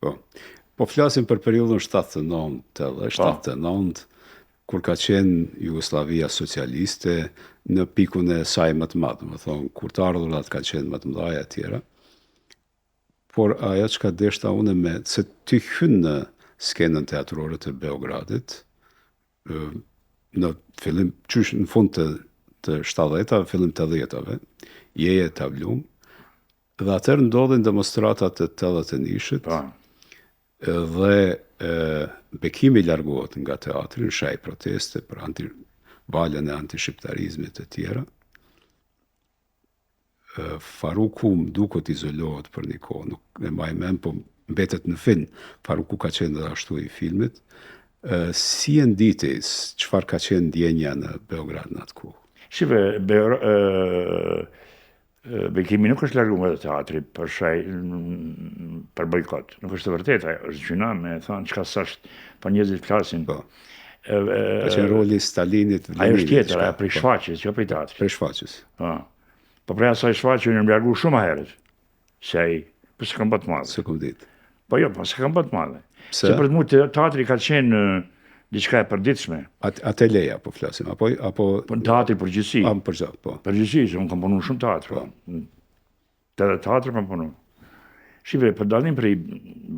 Po. Po flasim për periudhën 79 edhe 79, kur ka qenë Jugosllavia socialiste në pikun e saj më të madh, domethonë, kur të ardhurat kanë qenë më të mëdha e tjera. Por ajo çka deshta unë me, se ti hyn në skenën teatrore të Beogradit, në fillim, qysh në fund të, të 70-tave, fillim të 80-tave, je e etablum, dhe atëherë ndodhin demonstratat e 81-shit, Po. dhe e, Bekimi largohet nga teatri në shenjë proteste për anti valën e antishqiptarizmit e tjera. E, Faruku më duket izolohet për një kohë, nuk e mbaj mend, po mbetet në film. Faruku ka qenë edhe ashtu i filmit. E, si e nditi, çfarë ka qenë ndjenja në Beograd në atë kohë? Shife, Beor, e, e, Bekimi nuk është largu nga teatri për shaj, për bojkot. Nuk është e vërtetë, ajo është gjynah me thonë çka s'është, po njerëzit flasin. Po. E, e, Ka qenë roli i Stalinit, Ajo është Leninit, tjetër, diçka. ajo prej Po, shfaqjes, jo prej teatrit. Prej shfaqjes. Po. Po prej asaj shfaqje unë jam largu shumë herët. Se ai, po s'e kam bërë të madhe. S'e kom ditë. Po jo, po s'e kam bërë të madhe. Pse? Se për të mu teatri ka qenë e, diçka e përditshme. At, ateleja po flasim, apo apo Po në teatri përgjithësi. A, më përgjithësi, po. Përgjithësi, se unë kam punu shumë teatr. Po. Të edhe teatr kam punu. Shife, për dallim prej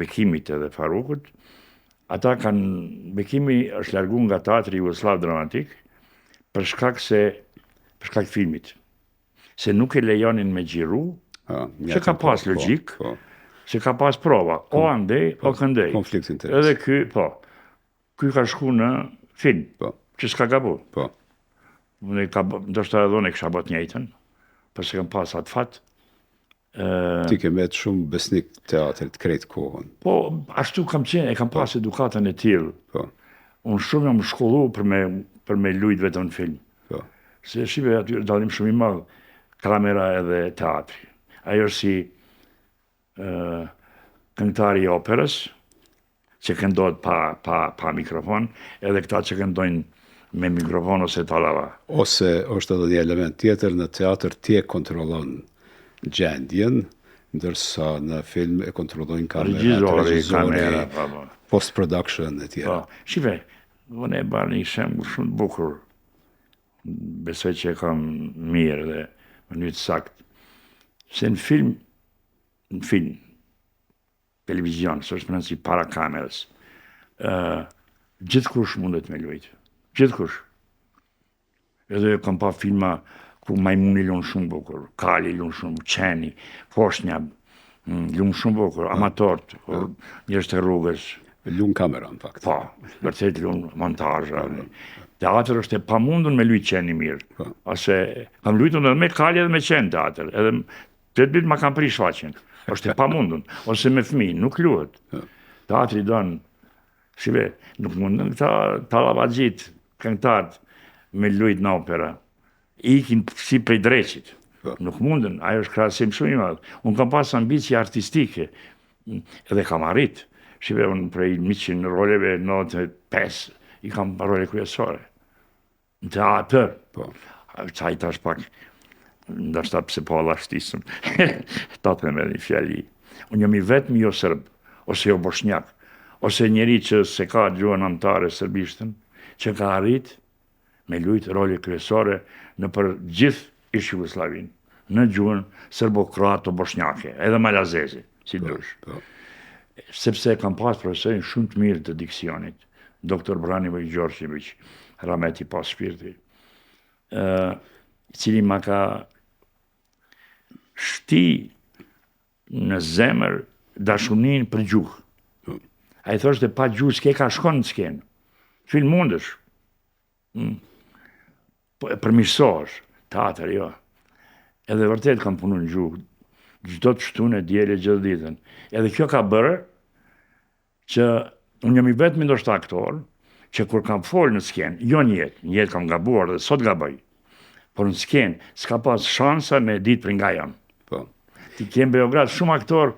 Bekimit edhe Farukut, ata kanë, Bekimi është largu nga teatri Jugoslav dramatik, për shkak se, për shkak filmit. Se nuk e lejonin me xhiru, A, që ka pas po, logjik, Po, se ka pas prova, o andej, o këndej. konflikt interesi. Edhe ky, po, ky ka shku në film, Po. që s'ka gabu. Po. Unë ka, ndoshta edhe unë e kisha bërë të njëjtën, po s'e kam pas atë fat. Ë, Ti ke met shumë besnik teatrit krejt kohën. po, ashtu kam qenë, e kam pas edukatën e tillë. Po, Unë shumë jam shkollu për me, për me lujt vetëm në film. po. Se shife aty është dallim shumë i madh, kamera edhe teatri. Ajo është si ë këngëtari i operës, që këndohet pa, pa, pa mikrofon, edhe këta që këndojnë me mikrofon ose tallava. Ose është edhe një element tjetër në teatr ti e kontrollon gjendjen, ndërsa në film e kontrollojnë kamerat, Regjizori, regjizori, kamera, po, po. post production e tjera. Po, shife, unë e bërë një shembull shumë të bukur. Besoj që e kam mirë dhe në mënyrë të saktë. Se në film, në film, televizion, s'është më si para kamerës, ë gjithkush mundet me lujt. Gjithkush. Edhe kam pa filma ku majmuni lun shumë bukur, kali lun shumë, qeni, foshnja, mm, lun shumë bukur, amatorët, njerëz të rrugës. Lun kamera në fakt. Po, vërtet lun montazha. Teatr është e pamundur me lujt qeni mirë. Po. Ose kam luajtur edhe me kali edhe me qen teatr, edhe të dytë ma kanë prish shfaqjen. Është e pamundur. Ose me fëmijë, nuk luhet. Po. Teatri don Shife, nuk mundën këta tallavaxhit, këngëtarët me lujt në opera. Ikin si prej dreqit. Po. Nuk mundën, ajo është krahasim shumë i madh. Unë kam pas ambicie artistike, edhe kam arrit. Shife, unë prej 100 roleve, 95 i kam role kryesore. Në teatr. Po. Qaj tash pak, ndoshta pse po allashtisëm, ta them edhe një fjali. Unë jam i vetmi jo serb, ose jo boshnjak, ose njeri që se ka gjuhën amtare serbishtën, që ka arrit me lujt role kryesore në për gjithë ish Jugosllavinë, në gjuhën serbo-kroato-boshnjake, edhe malazeze, si dush. Po. Sepse kam pas profesorin shumë të mirë të diksionit, Dr. Branimir Gjorgjević, rahmet i pas shpirti, ë i cili ma ka shti në zemër dashunin për gjuhë. Po. Ai thoshte pa gjuhë s'ke ka shkon në skenë. Film mundesh. Mm. Po e përmirësohesh, teatr jo. Edhe vërtet kam punu në gjuhë, çdo të shtunë e diele gjithë ditën. Edhe kjo ka bërë që unë jam i vetmi ndoshta aktor që kur kam fol në skenë, jo në jetë, në jetë kam gabuar dhe sot gaboj. Por në skenë s'ka pas shansa me ditë për nga jam. Po. Ti ke në Beograd shumë aktor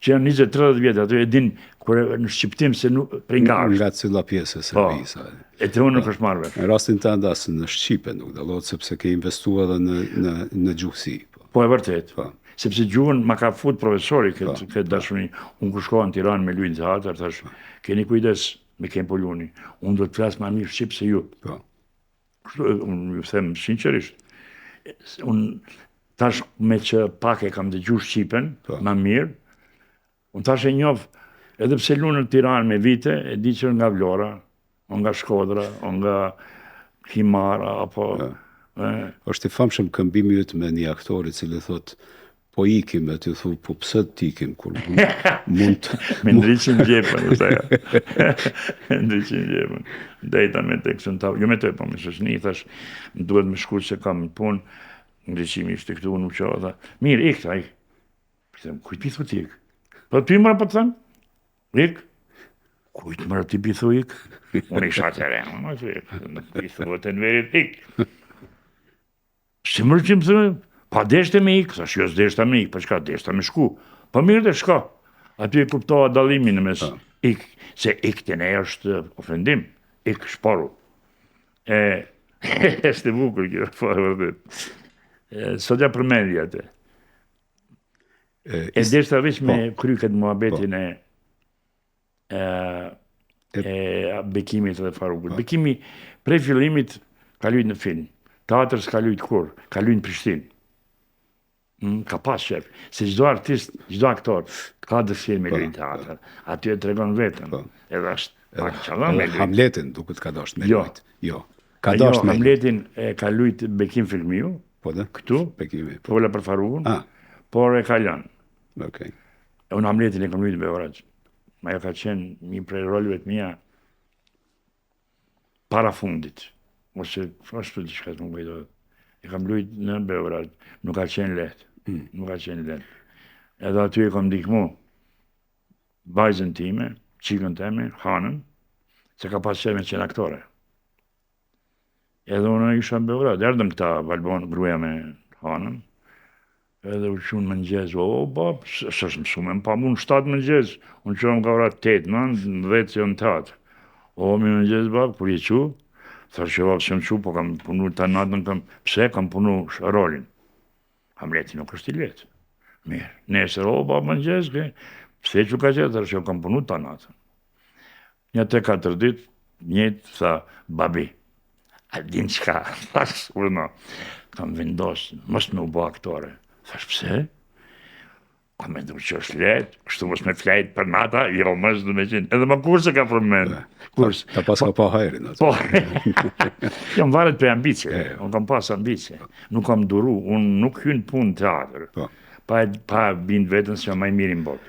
që janë 20-30 vjet aty e din kur e- në shqiptim se nuk prej nga është. Nga cila pjesë e Serbisë. a. E te unë nuk është marrë vesh. Në rastin tënd as në shqipe nuk dallohet sepse ke investuar edhe në në në gjuhësi. Po. Po e vërtet. Po. Sepse gjuhën ma ka fut profesori këtë, po, këtë dashuri. Unë kur shkova në Tiranë me lujt në teatër, thash, keni kujdes me ken po luni. Unë do të flas ma mirë shqip se ju. Po. Kështu, unë ju them sinqerisht. Unë tash me që pak e kam dëgju shqipen, po. ma mirë, unë tash e njof, edhe pse lun në Tiranë me vite, e di që nga Vlora, o nga Shkodra, o nga Himara, apo... Ja. E, është i famshëm këmbimi yt me një aktor i cili thot po ikim e ti thu po pse të ikim kur mund të me Ndriçim Xhepën është ajo. Ndriçim Xhepën. Dejta me të kësën ta, jo me të, po me shoqni, thash, më duhet me shku se kam punë, Ndriçimi ishte këtu, unë u çova, tha, mirë, ik, tha, ik. Them, kujt pi thu ti ik? Po ti më po të them? Ik? Kujt më ti pi thu ik? Unë isha të re, unë më ik. Nuk pi thu të Enverit ik. Si më që më thënë, pa deshte me ik, thash, jo s'deshta me ik, po çka deshta me shku. Po mirë dhe shko. Aty e kuptova dallimin në mes po. ik, se ik te ne është ofendim, ik shporu. E, është e bukur kjo, po e vërtet. Sot ja përmendi atë. E, e deshta veç me po. kry këtë muhabetin po. e e, e Bekimit dhe Farukut. Po. Bekimi prej fillimit ka lujt në film. Teatër s'ka lujt kurrë, ka lujt në Prishtinë. Mm, ka pas qef, se çdo artist, çdo aktor ka dëshirë me po, lujt teatër. Aty e tregon veten. Po. Edhe është pak qëllon me lujt. Hamletin duket ka dashur me jo. lujt. Jo. Ka dashur jo, me Hamletin e ka lujt Bekim Fehmiu. Po dhe? Këtu. Bekimi. Po fola për Farukun. Ah. Por e ka lënë. Okej. Okay. E unë Hamletin e kam lujt në Beograd. Ajo ka qenë një prej roleve të mia para fundit. Ose ashtu diçka të më kujtohet. E kam lujt në Beograd. Nuk ka qenë lehtë. Mm. Nuk ka qenë lehtë. Edhe aty e kam ndihmu vajzën time, çikën teme, Hanën, se ka pas qef me qenë aktore. Edhe unë isha në Beograd, erdhën këta Valbon, gruaja me Hanën, edhe u çunë mëngjes, o, bab, s'është mësu me më pa mu në 7 mëngjes, unë çohem nga ora 8, 9, 10 që në teatër. O, mirëmëngjes, bab, kur je çu, thashë që bab, s'jam çu, po kam punu të natën, kam, pse kam punu rolin. Hamleti nuk është i lehtë. Mirë, nesër, o, bab, mëngjes, ke, pse çu ka qenë, thashë që kam punu të natën. Një tre katër ditë, njëjtë, tha, babi, a din çka, thash, urdhno, kam vendos, mos me u bo aktore. Thash, pse? Kam mendu që është lehtë, kështu mos me flejt për nata, jo, mos do me qenë, edhe më kurrë s'e ka përmend. Kurrë. Ta pas ka pa hajrin, atë. Po, jo, më varet për ambicie, unë kam pas ambicie, nuk kam duru, unë nuk hy n'punë teatër, po. pa, pa bind veten se jam ma i miri në botë.